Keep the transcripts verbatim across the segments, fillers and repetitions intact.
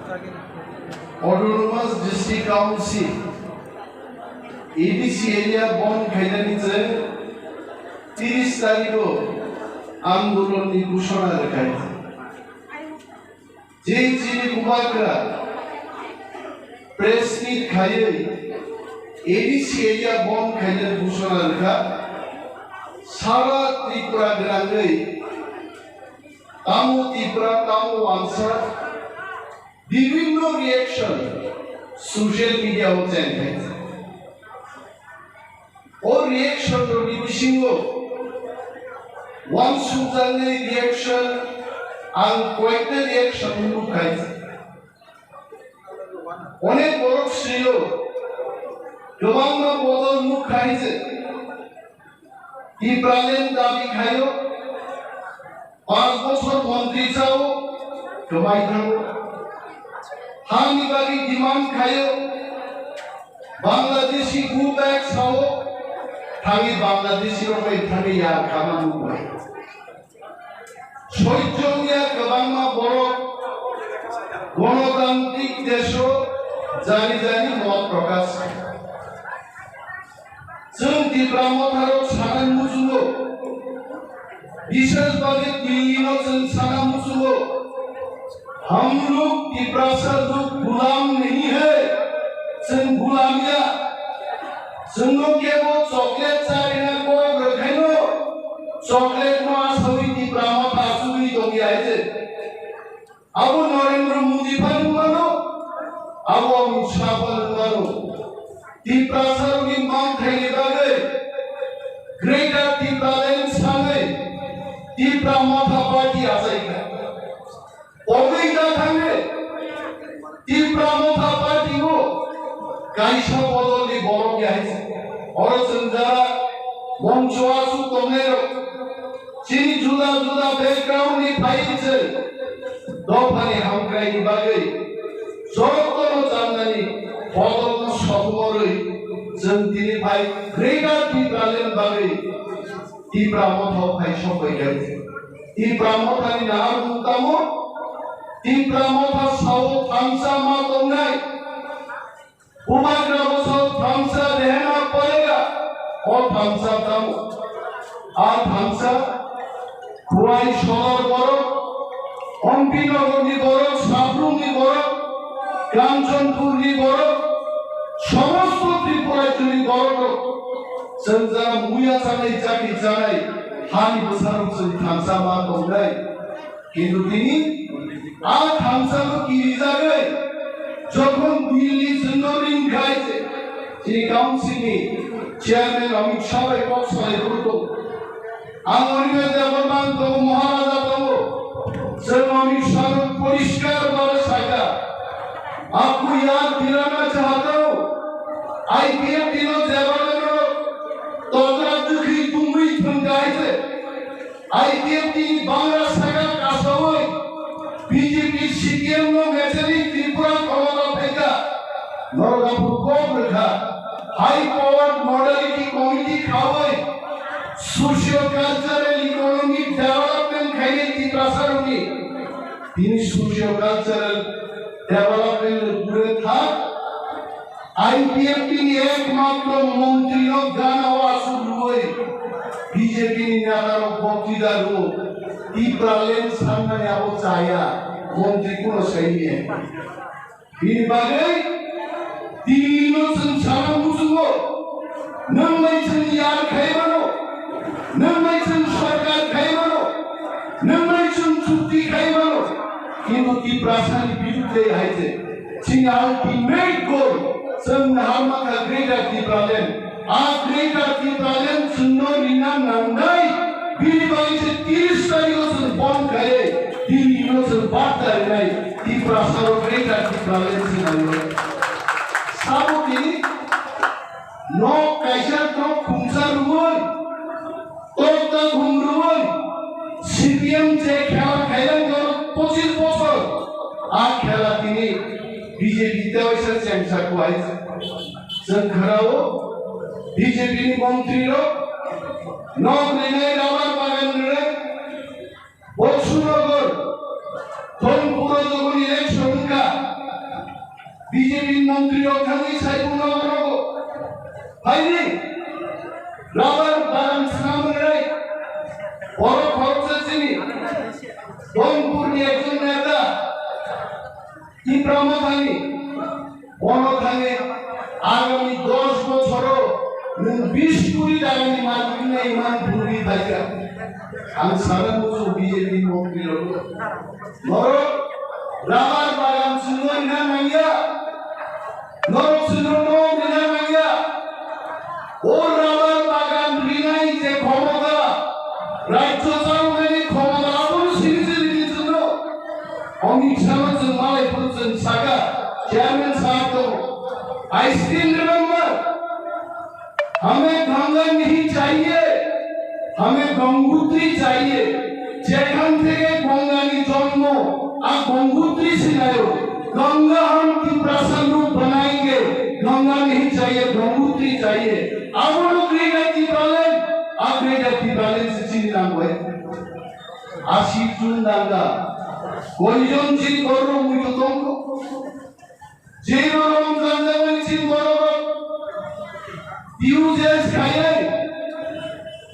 Autonomous District Council, A D C area bond khainani je tiris tarikh o andolon ni ghoshona rwkha. Je chini bubagra press meet khaiwi A D C area bond khainani ghoshona rwkha, sara Tripura gwnangwi tamo Tripura, tamo wansa, bibhinno reaction social media o chengkha. O reaction rokni bisingo uansukjaknai reaction ang koyekta reaction nukha. Onek borok sio, kwbangma bodol nukha je Tipraland dabi khaio, panch bochor montri chao, kwbai thango. Hani bagwi demand khaio, Bangladeshi go back sao, thangwi Bangladeshi rok bai thangwi ya khama nukha. Soichong ya kwbangma borok gonotantrik desho jani jani mot prokash. Chwng Tipra Motharok sana muchungo, bishes bagwi Dillino chwng sana muchungo, "Hum log Tiprasa log gulam nahi hai," chwng gulam ya. Chwngno kebo chocolate charina kok rwkhaino, chocolate no asawi Tipra Motha achugwi tongya hai je. Abo Narendra Modi pha nungmano, abo Amit Shah pha nungmano. Tiprasarokni manthaini bagwi Greater Tipraland sanwi Tipra Motha Party achaikha. Obwi da thangwi Tipra Motha Party o kaisa bodolni borok ya hai se. Oro chwng jara mongcho aswk tongnairok, chini juda juda background ni phai se, dophani hamkraini bagwi jotono chamnani bodolno sokomorwi chwng tini phai Greater Tipraland bagwi Tipra Motha o phai sokphaikha. Tipra Mothani naharmung tamo? Tipra Motha sao thansa ma tongnai. Bubagra bwsao thansa rehna padega. O thansa tamo? A thansa Khowai sodor borok, Ompi Nogorni borok, Sabrumni borok, Kanchanpurni borok, somosto Tripura rajyoni borok rok. Chwng jara muya chanai, chakri chanai, hani bwsarok chwng thansa ma tongnai. Kintu tini a thansano kirijagwi jokhon Dilli chwngno ringkhai, chini council ni chairman Amit Shah bai kok salai phuru tongo. Ang oni bai jabor mang tongo, Maharaja tongo. Chwng Amit Shah no poriskar bhabe sakha. Aapko yaad dilana chahta hoon, I P F T no jabor no tokra dukhi tumri thwng kahai se. I P F T ni bangra saka kasawi B J P C P M no mechani Tripura khomota phaikha. Norok aphuru kok rwkha. High powered modality committee khawi socio cultural economic development khainai Tiprasa rokni. Tini socio cultural development ni pure thak. I P F T ni ekmatro montri no gana o aswk rwui B J P ni neta rok boktwita rwo. Tipraland sanmani abo chaya, montri kuno saiya. Bini bagwi tini no chwng sana muchungo, nwng bai chwng yar khai mano, nwng bai chwng sarkar khai mano, nwng bai chwng chukti khai mano. Kintu Tiprasani birudde hai je. Chini ultimate goal, chwng naharma kha Greater Tipraland. A Greater Tipraland chwngno rina nangnai, bini bagwi se tiris tarikho chwng bond khaiwi, Dillino chwng barta rinai, Tiprasarok Greater Tipraland se naio. Sabo tini nok kaisa nok khungsa rwui, tokta khum rwui, C P M je khela khailangkha pochis bochor, a khela tini B J P tewaisa chengsa kuai. Chwng kharao B J P ni montri rok nok rinai, rubber bagan rinai, Boksunagar, Thonpuro jokon election wngkha, B J P montri rok thangwi sai phano oro phaidi. Rubber bagan swnam rwnai. Borok khoroksa chini Dongpur ni ekjon neta Tipra Mothani, bono thangwi agami dos bochoro nwng bish koti taka ni malik wngnai iman phurwi phaikha. Ang sana muchung B J P montri rok. Norok rubber bagan chwngno rina nangya. Norok chwngno no rina nangya. O rubber bagan rinai je khomota, rajyo chaloknani khomota abono simi se rini chwngno. Amit Shah no chwng malai phuru chwng saka, chairman sahab tongo. I still remember. हमें गंगा नहीं चाहिए, हमें गंगोत्री चाहिए। যেখান থেকে গঙ্গা নি জন্ম, আর গঙ্গোত্রী সিনায়ো, गंगा हम तिप्रासा लोग बनाएंगे, गंगा नहीं चाहिए, गंगोत्री चाहिए। Abono Greater Tipraland, a Greater Tipraland se chini nangbai. Asi chun danga, koijon chini borok muitu tongko? Jero rom janjagani chini borok T U J S khainai,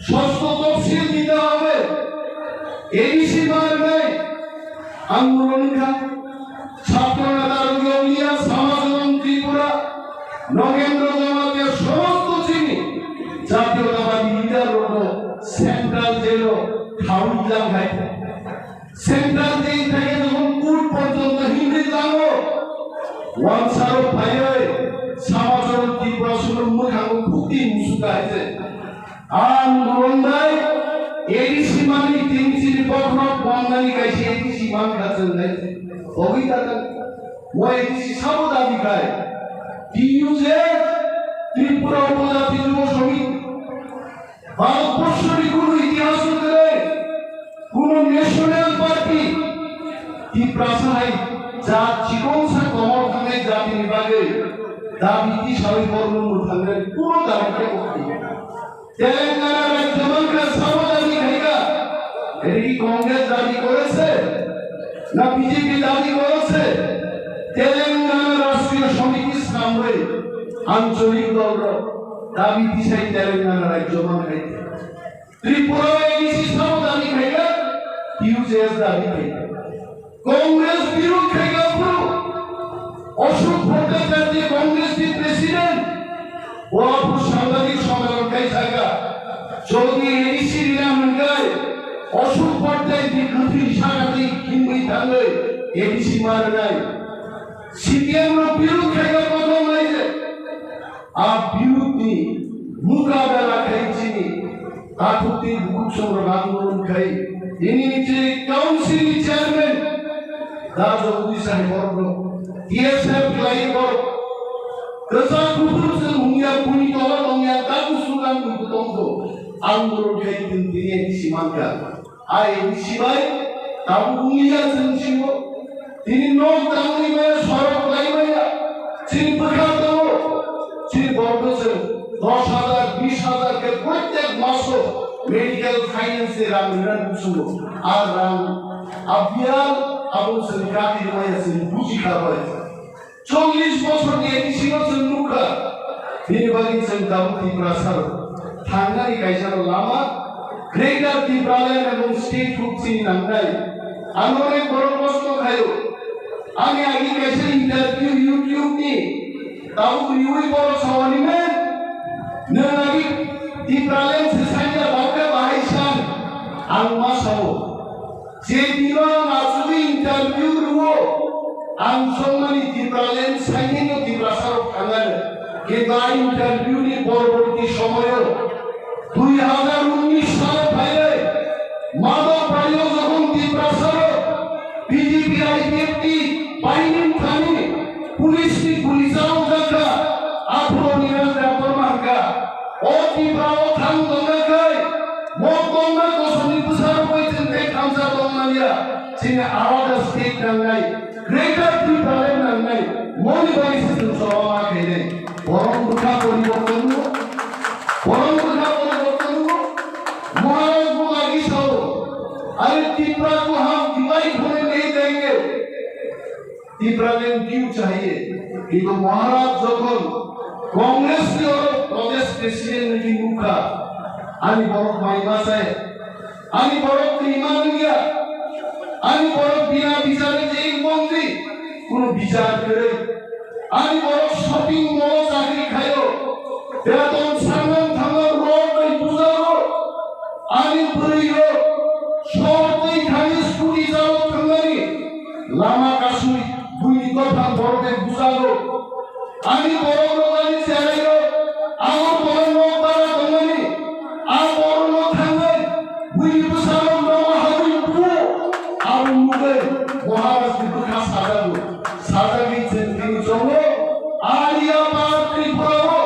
ষষ্ঠ তফসিল দিতে হবে, A D C মারবে, আন্দোলন খা, ছাত্র নেতা রবিউলিয়া, সমাজ এবং ত্রিপুরা, নগেন্দ্র জমাতিয়া সমস্ত চিনি জাতীয়তাবাদী লিডার রোড সেন্ট্রাল জেল খাউই জায়গায় Central jail theke jokhon court porjonto himri thango, wansaro phaiwi Samachoro Tripura solo mwkhango khukti musuka hai se. Ang Muronbai A D C mani tin chini bokhorok bomnani kaisa A D C mankha chwng hai se. Bogwi tata mo A D C sabo dabi khai. T U J, Tripura Upojati Jubo Samiti. ভারতবর্ষের কোনো ইতিহাস হতে নেই, কোনো national party Tiprasa hai jat chikon sa komor thangnai jatini bagwi dabi tisai borno mwthangnai kuno dabi khe kwrwi. Telangana rajyo mankha sabo dabi khaikha, এটা কি কংগ্রেস দাবি করেছে না বিজেপি দাবি করেছে? তেলেঙ্গানা রাষ্ট্রীয় সমিতি সামনে আঞ্চলিক দল দাবি দিছে তেলেঙ্গানা রাজ্য মানতে। ত্রিপুরা এডিসি সব দাবি খাইলা, টিউজেএস দাবি খাইলা। কংগ্রেস বিরোধ খাইলা পুরো। অশোক ভট্টাচার্য কংগ্রেস প্রেসিডেন্ট, ওয়াপুর সাংবাদিক সম্মেলন খাই থাকা। যদি এডিসি রিনা মন্ডল, অশোক ভট্টাচার্য পৃথিবী সারাদিন কিনবই থাকলে এডিসি মারে নাই। সিপিএম র বিরোধ খাইলা প্রথম হয়েছে। A birodh ni mukabela khai chini takhuk tei bukhuk songrok andolon khai tini je council ni chairman da Jagadish hai borok no T S F khlai borok kwchak kuphur chwng hungya buni tola tongya dabu sugan buku tongkho andolon khai tini tini simankha. Ai, sibai, tabuk wngya chwng sio. Tini nok tangwi maya, sorok lai maya. Chini bwkha tongo. Chini borok chwng dos hajar, bis hajar khe protek maso medical finance ni rang rwna nusungo. A rang, a biyal, abo chwng kati maya chwng buji kha bai. Chollish bochor ni bisingo chwng nukha, bini bagwi chwng tabuk Tiprasa rok thangnani kaisa lama Greater Tipraland ebong statehood chini nangnai. Ano onek borok kosto khaio. Ani agi kaisa interview YouTube ni tabuk riwi borok sawani me. Nwng agi Tipraland se sanya tabuk bahai san ang ma sao. Je dino ang achugwi interview rwo, ang songmani Tipraland sainino Tiprasarok thangano. Kintu a interview ni porborti somoyo dui hazar unnish salo phainai Madhab Rai o jokhon Tiprasarok B J P I P F T baini thani police ni guli chao jakha, aphuru ni rang jakha. O Tipra o thang tongna khai, mo tongna kosoni bwsarok bai chwng tei thamsa tongmaniya, chini alada state nangnai, Greater Tipraland nangnai, moni bai se chwng chobama khainai. Borok bwkha poriborton no, borok bwkha poriborton no, Maharaj bo lagi sao, अरे Tipra ko hum divide hone nahi denge. Tipraland kyun chahiye? Kintu Maharaj jokhon Congress ni oro Pradesh President ni mukha, ani borok mai masai, ani borok twi manliya, ani borok bina bichare je mongdi, kuno bichar kwrwi, ani borok shopping mall o chakri khaio, beton sanang thangma rok bai bujao, ani bwrwi rok shor twi thani scooty chalo thangnani lama kasui buini dophang borok bai bujao. Ani borok rok ani cherai rok, ang o borok nok bara tongmani, ang borok no thangwi, buini bwsa rok nogo habwi buo, abo nugwi Maharaj ni bwkha sajago, sajagwi chwng tini chongo, Arya Park Tripura o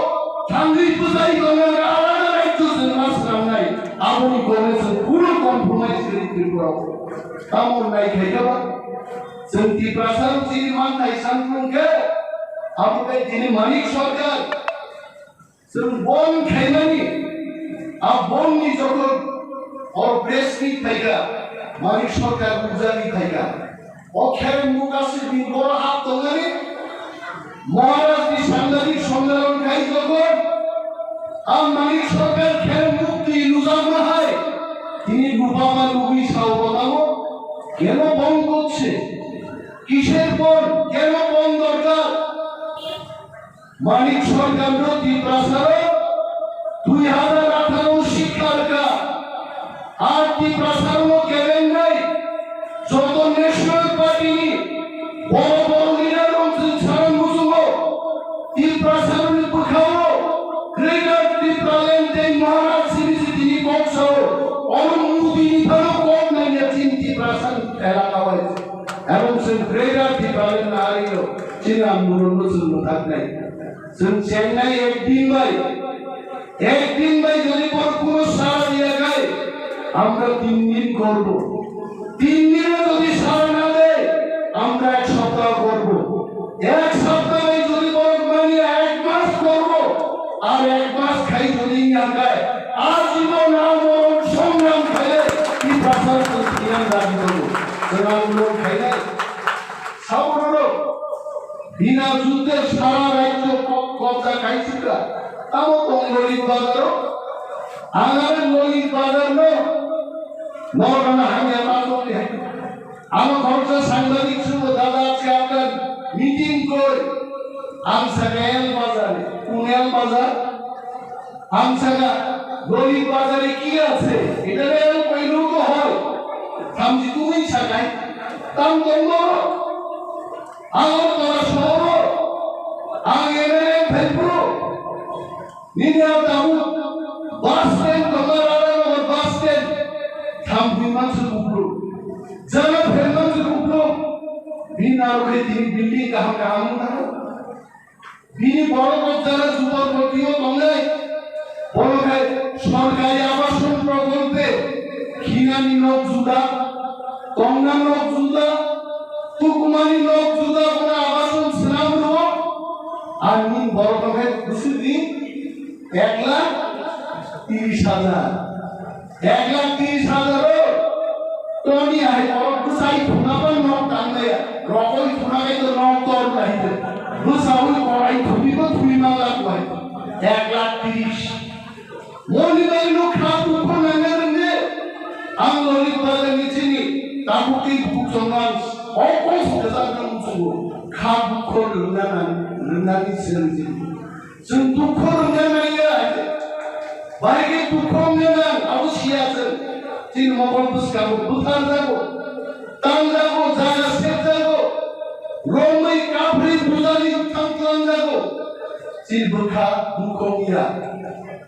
thangwi bwsai tongnani alada raijyo chwng ma swnamnai, aboni kone chwng kunu compromise kwrwi Tripura o. Tamo nai khaikha ba? Chwng Tiprasa rok chini manthai sanphung khe, abo khe tini Manik Sarkar chwng bon khaimani, a bon ni jokhon o press meet phaikha, Manik Sarkar ujagwi phaikha. O khereng mukaswk ni boro hap tongnani, Maharaj ni sanghatik sommelan khai jokhon, ang Manik Sarkar khe mukti lujakma hai, tini lubama lugwi sao botamo, keno bon korche, kisher bon, keno bon dorkar? Manik Sarkar no Tiprasa rok dui hajar atharo sikha rwkha. Ar Tiprasa rokno kelengnai joto National Party ni boro boro leader rok chwng sana muchungo, Tiprasa rokni bwkhao Greater Tipraland tei Maharaj simi si tini kok sao, ono Modi ni phano kok nangya chini Tiprasa ni elaka wise. Ebong chwng Greater Tipraland na ario chini andolon no chwng mwthaknai. Chwng chengnai ek din bai, ek din bai jodi bor kuno sara diya khai, amra tin din korbo. Tin dino jodi sara na de, amra ek saptah korbo. Ek saptah bai jodi bor mani ek mas korbo, ar ek mas khai jodi na khai, ajibon amon songram khai, Tiprasa chwng thwiyan dabi korbo. Chwng amon khai nai. Saborok bina judde sara rajyo kok-, kobja kaichukha. Tamo tong Lolit Bazar o? Ang aro Lolit Bazar no norok ano hamya ma tongdi hai. Ano khoroksa sangbadik subo dada ache apnar meeting koi. Ang saka L Bazar, kun L Bazar? Ang saka Lolit Bazar e ki ache? Eta L koilu to hoi. Thamji tumi sakai. Tam tongbo. Agartala sohoro ang M L A phaipro, nini ang tabuk bus stand tongo, Radhanagar bus stand, thamtwi mansa kupru, jana pher mansa kupru, bini aro khe tini building kaham kaham wng thango. Bini borok rok jana jubor rotio tongnai, borok hai sorkari abason prokolpe, khinani nok juda, tongna nok juda, tukumani nok juda, bono abason swnam rwo, ar nini borok rok hai bwswk ni ek lakh tris hajar. Ek lakh tris hajar o toni hai borok bwsai thuna ba nok tangnaya, rokoi thuna bai to nok tor nai de. Bwsaui korai thuni bo thuni ma lak bai. Ek lakh tris. Moni bai no kha dukho nangya rwngde. Ang Lolit Bazar ni chini tabuk tei buk chongang okos kwchak nang muchungo. Kha dukho rwngna nang, rwngnani seng chini. Chwng dukho rwngna nangya. Bahai khe dukho wngya nang, abo siya chwng. Chini mokol bwskango bwtharjago, tangjago, jaga sepjago, romwi kaphri bujali thang twlangjago. Chini bwkha dukho wngya.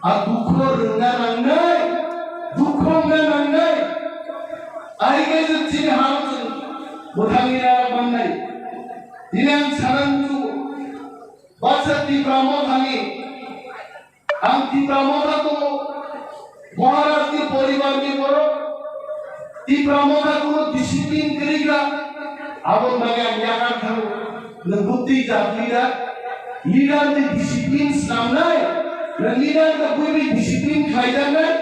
A dukho rwngna nangnai, dukho wngna nangnai. Ahai khe chwng chini ha chwng bwthangwi na mannai. Tini ang sana muchungo. Baksa Tipra Mothani, ang Tipra Motha tongo, Maharaj ni poribar ni borok, Tipra Motha kuno discipline kwrwi kha, aboni bagwi ang yakar thango, nwng bwtwi jat leader, leader ni discipline snamnai, nwng leader ni bwrwi discipline khlaijaknai.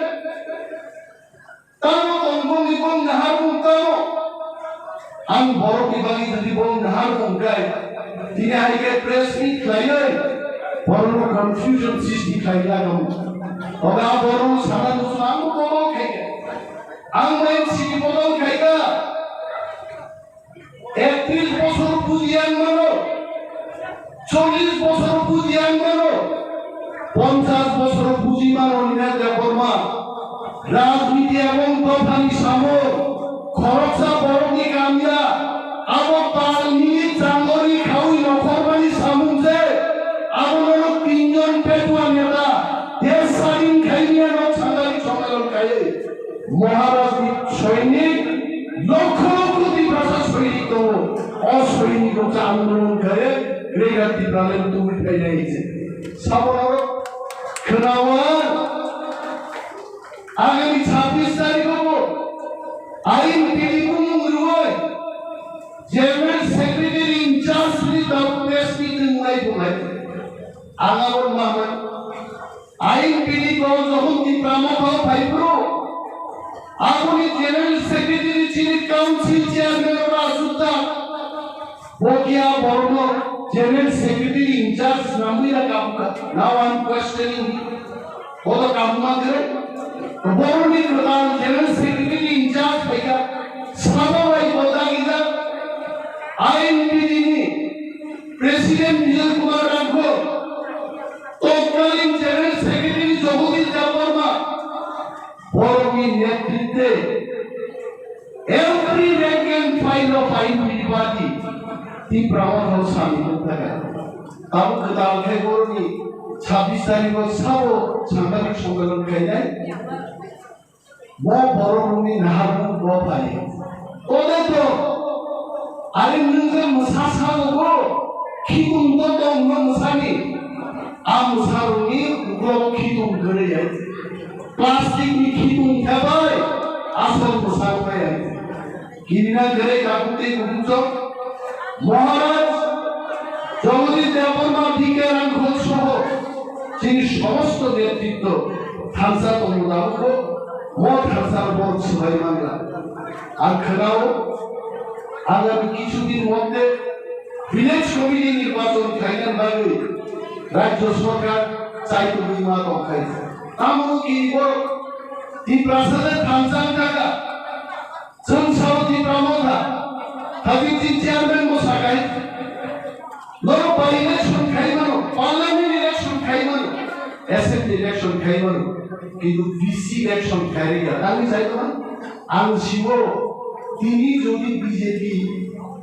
Tamo tong bongni bong nahar bong tamo. Ang borok ni bagwi jodi bong nahar bong kai. Tini hai khe press meet khlaiwi borokno confusion srishti khlai lago. Oga borokno sana muchung ang bodol khaikha. Ang main sini bodol khaikha. Ektrish bosor buji ang mano. Chollish bosor buji ang mano. Ponchash bosor buji mano Nina Debbarma. Rajniti ebong dophani samung, khoroksa borokni kamya, abo talni changori khaui nokhormani samung je, abo norok tinjon petua neta, desh sadin khaimiyano sangari sommelon khaiwi, Maharajni soinik, lokho lokho Tiprasa soinik tongo, o soinik rok andolon khaiwi, Greater Tipraland tubui phainai se. Sabo norok khnawa. Agami chhabbish tarikh o I N P T bumung rwui General Secretary in charge ni tabuk press meet wngnai tongnai. Ang abo maman I N P T dol jokhon Tipra Motha o phai phuru aboni General Secretary chini Council Chairman oro asukjak. Bokia borokno General Secretary in charge swnamwi na kabukha. Now I am questioning him. Bodo kabuma kwrwi. Borokni kwtal General Secretary in charge phaikha. Sabo bai bodagijak. I N P T ni President Bijoy Kumar Rangkhol, totkalin General Secretary Jagadish Debbarma, borokni netritwe every rank and file of I N P T party Tipra Motha o samil wngkha. Tabuk kwtal khe borokni chhabbish tarikh o sabo sangbadik sommelon khainai. Bo borok rokni naharmung bo phai. Tole to, are nwng je mwsa sago bo, khitung to tong no mwsani. A mwsa rokni uklogo khitung kwrwi hai. Plastic ni khitung khe bai, asol mwsa phai hai. Kirina gere kapute kubuchok Maharaj Jagadish Debbarma, B K Rangkhol soho chini somosto netritto thansa tongo tabukbo mo thansa borok swbai mangla. Ang khwnao agami kichu din moddhe village committee nirbachon khlaina bagwi rajyo sorkar chaitugwi ma tongkhai. Tamo kini borok Tiprasa de thansa wngkha. Chwng sao Tipra Motha, thirty-three chairman bo sakai. Norok by election khai mano, parliament election khai mano, assembly election khai mano, kintu V C election khai rikha. Tangwi sai tongma? Ang sibo tini jodi B J P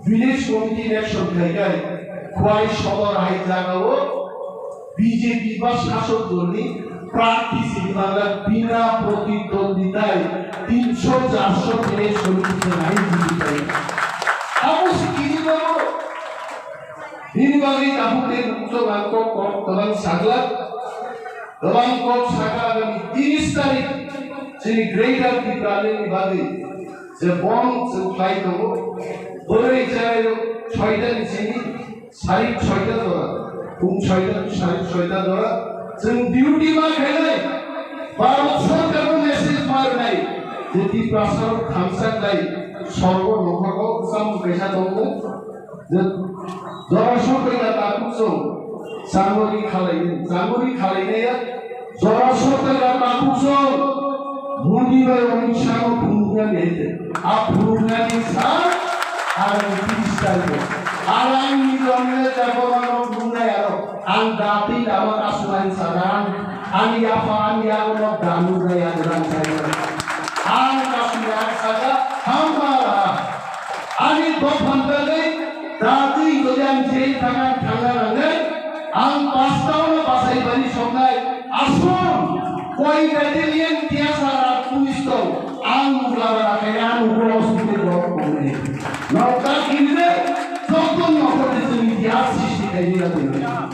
village committee election khai khai, Khwai Sodor hai jagao B J P ba sasok dolni prarthi sini mangla bina protidwonditai tinsho charsho tine solution hai jiti pai. Abo si kini bago. Bini bagwi tabuk tei bukso ba kok kok kwbang sagla. Kwbang kok saka agami tiris tarik chini Greater Tipraland ni bagwi je bond chwng khlai tongo. Bwrwi cherairok soita ni simi Sarik soita jora, pung soita, sarik soita jora, chwng duty ma khainai, Bharat Sarkar no message ma rwnai, je Tiprasa rok thansa khlai, sorgo nokhorgo bwsam kaisa tongo, je jora soita takhuk chwng, changori khalai, changori khalai nai ya, Jora soto ga takhuk chwng, Modi bai Amit Shah no phunuknani hai khe. A phunuknani sa, arang tiris tarikh o. Arang ni jomne jabo no phunuknai aro. Ang dati dama kasunai saga, ang, ani yapha, ani yago no damu nai ang rang sai. Ang kasunai ang saga, hamara. Ani dophan bagwi dati jodi ang jail thangna, thangna nangnai, ang pastao no bachai bani soknai. Aswk koi battalion T S R R police tong,